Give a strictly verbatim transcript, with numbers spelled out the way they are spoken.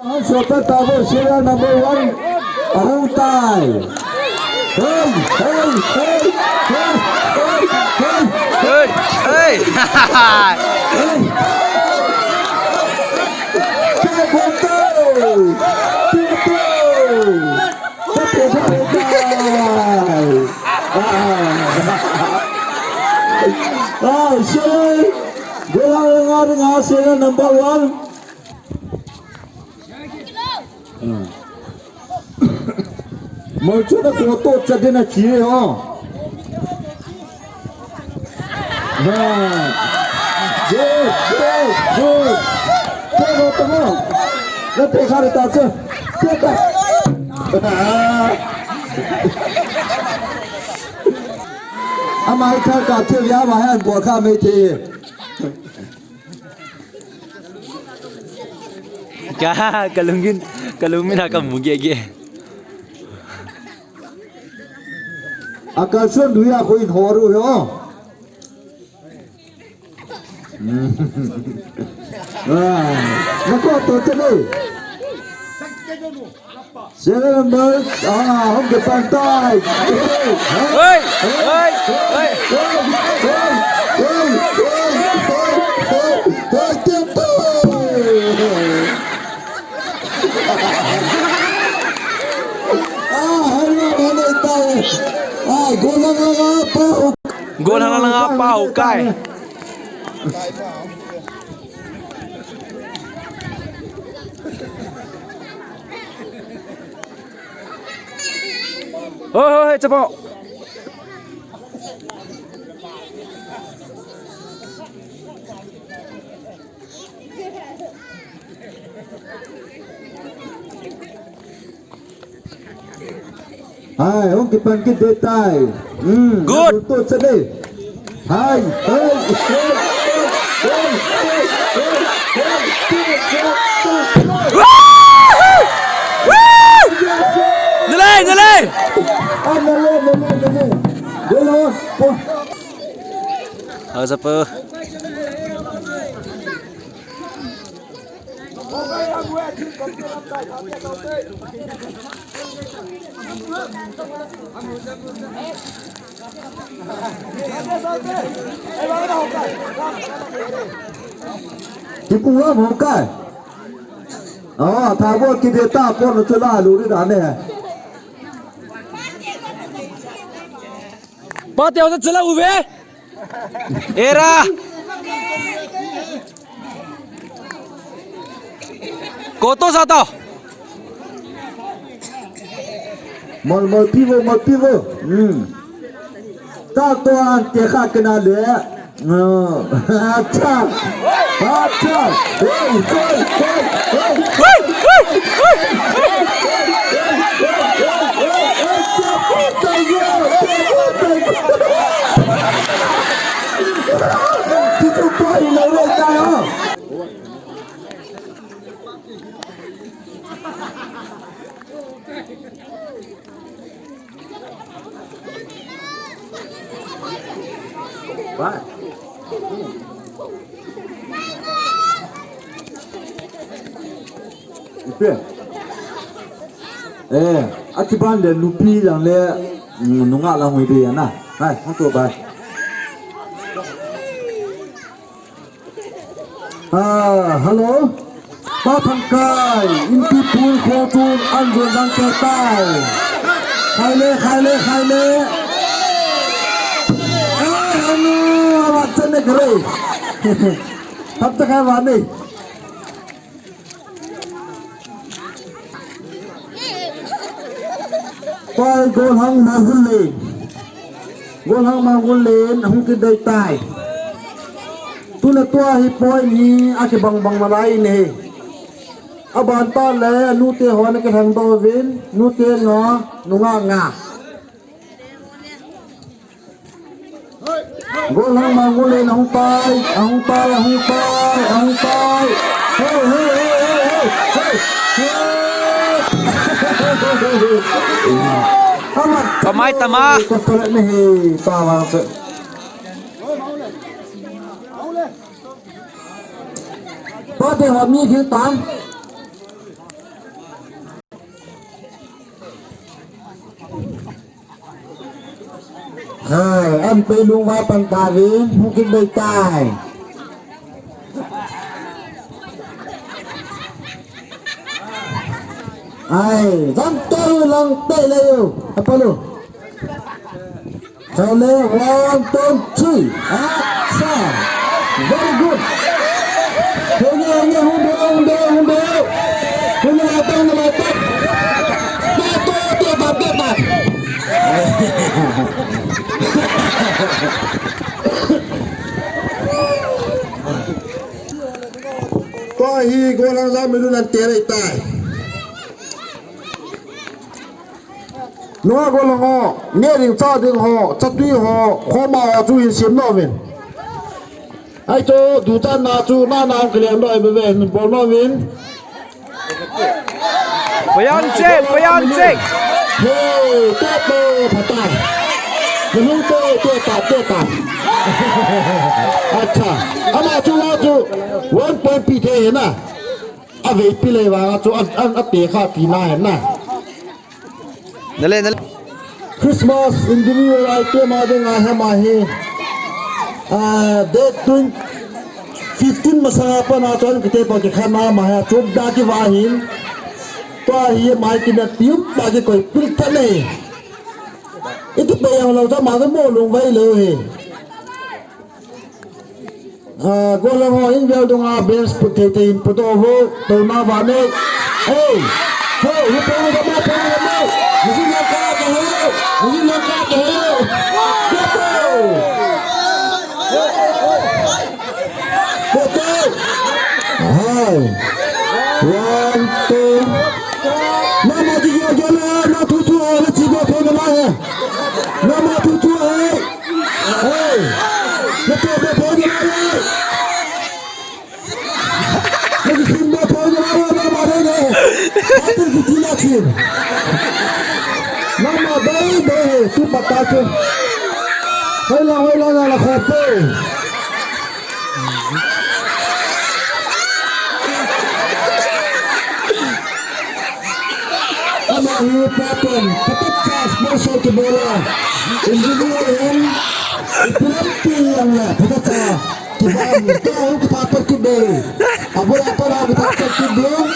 Super Tower serial number one. Ahung tai. Hey, hey, hey, hey, hey, hey, hey. Hey, hey. Hey. Kaya Bonto. Bonto. Ah, ah, sorry. Golang nga nga sila number one. Mo chu na ko to cha de na chi ho. Ha. Good, good, good. Tamo, tamo. Na te khare ta che. Te ta. Amai kha ka che ya ma han bo kha me te. Ka, kalungin, kalungin ha kamu ge ge. Akal sun duya ko in horu ho. Ah, nako to tele. Seven number, ah, hung ke pantai. Hey, hey, hey. Hey, hey, hey, hey, hey, tempo. Ah, hello, hello, tao. Ah, golang langa pa. Golang langa pa, okay. Hoi, hoi, hoi, chapo. Hai, hung kipan kit ding tai. Hmm, good. To chale. Hai, hai, hai, hai, hai, hai, hai, hai, hai, hai. Nalai, nalai. Ah, nalai, nalai, nalai. Dolo, po. Hausa po. Kipu wa mo kai. Oh, ta bo ki de ta po no chula lu ri da ne. Pate ho chula uve. Era. Koto sata. Mal, mal pivo, mal pivo. Hmm. Ta to an te kha kena le. Oh. Acha. Acha. Hey, hey, hey, hey. Ba. Ipi. Eh, akiban le nupi yang le, mm, nunga lang wi de ya na. Hai, hong to bai. Ah, hello. Pa Thangkai, Inpi pun kho tun an zon dang ke tai. Khai le, khai le, khai le. Ah, hello, awa chane kare. Hap ta khai wa nei. Pai Golhang Mangul Len. Golhang Mangul Len hung kidei tai. Tuna tua hi point hi akibang bang nalai ne. Aban ta le nute hon akilhang dovin, nute nga, nunga nga. Golhang Mangul Len ahung tai, ahung tai, ahung tai, ahung tai. Hey, hey, hey, hey, hey, hey. Hey. Amat. Pamai tama. Kau tak ni, tawa se. Pate ho mi khi tam. Hai, an pei lung va pan ta vin, hung kin bei tai. Ai, zam te lang te le yo. Apalo. Chale, one, two, three. Acha. Very good. Hunde, hunde, hunde, hunde, hunde. Hunde, lata, hunde, lata. Lata, lata, lata, lata. Tua hi golang jam milu nan tere tai. Nunga golang ho, neh ding chah ding ho, chatui ho, khoma ho chu hin sem nauvin. Ai chu, duchatna chu, na na hung kilem nau ahi bebe, hin bol nauvin. Payan che, payan che. He, te to, phatai. Nalung te, te ta, te ta. Acha, ama chu, ama chu, one point pi thei na. Avei pi le vang a chu, a, a, ate kha tina hi na. Nale, nale. Christmas individual item a ding a hem ahi. Ah, date twenty, fifteen masang a pat a chun kite pa kikhat na ma ha chop da kiva hin. Tua hi mai kinat pium pa kikoi pil ta nei. Iti pa yang lo ta ma mo lung vai lo hi. Ah, golang ho in vel dunga bench put thei thei in put over. Tona vane. Hey! Hey, you pay the money, pay the money. Is it not God to help? Is it not God to help? Get out! Get out! Hai. One, two. Mama, you go, go, go, no, two, two, oh, let's go, pay the money. Mama, two, two, oh. Hey! Get out, get out, get out. Nagsimba pa na mama na mare ne. Atin kitina chin. Mama dai dai tu pata chu. Hoilang, hoilang na la khope. Ama hi papan, papat chas mo so tu bola. Individual hin, ipilam pi yang la, papat chas. Kiban, to, kita pat kibel. Abo apa la kita pat kibel.